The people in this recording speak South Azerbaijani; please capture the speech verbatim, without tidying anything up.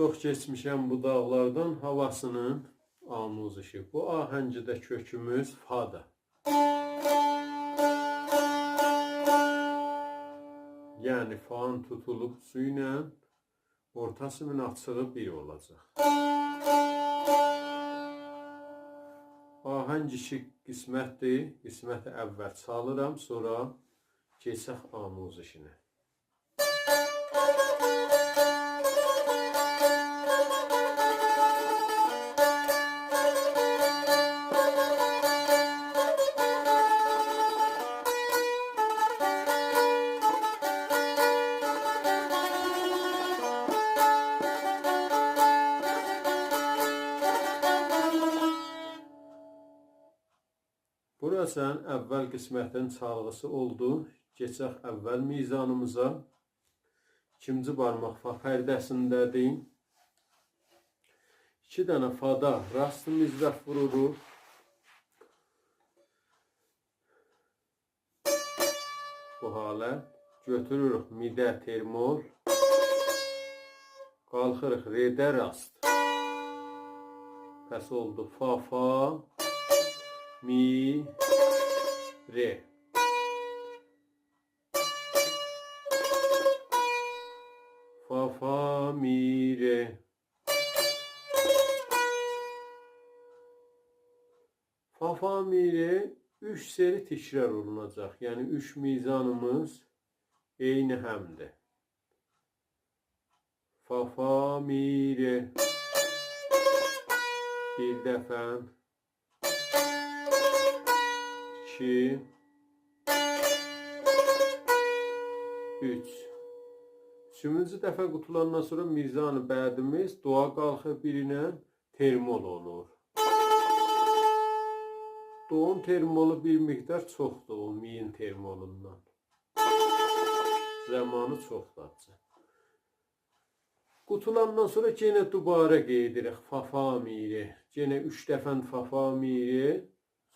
چوخ کئچمیشم بو داغلاردان هاواسینین آموزشی. بو آهنگده کؤکوموز فادیر. یعنی فانین توتولوب سو ایله اورتا سیمین آچیغی بیر اولاجاق. آهنگ ایکی قسمتدیر. قسمت اول چالیرام، سونرا کئچک آموزشینه. بورا سن اول قسمتین چالغیسی اولدو. کئچک اول میزانیمیزا. ایکینجی بارماق فا پرده‌سینده‌دیر. ایکی دنه فادا راست مضراب ووروروق. بو حالت. گؤتوروروک می‌ده ترمول. قالخیریق رئده راست. پس اولدو فا، فا، می، رئ. فا، فا، می، رئ. فا، فا، می، رئ اوچ سری تکرار اولوناجاق. یعنی اوچ میزانیمیز عینی همدیر. فا، فا، می، رئ. بیر دفعه. ایکی. اوچ. اوچونجو دفعه قوتولاندان سونرا میزان بعدیمیز دویا قالخیر بیرینن، ترمول اولور. دونون ترمولو بیر مقدار چوخدور او می‌ین ترمولوندان. زامانی چوخدور. قوتولاندان سونرا یئنه دوباره قئییدیریک فا، فا، می، رئ. یئنه اوچ دفعه فا، فا، می، رئ.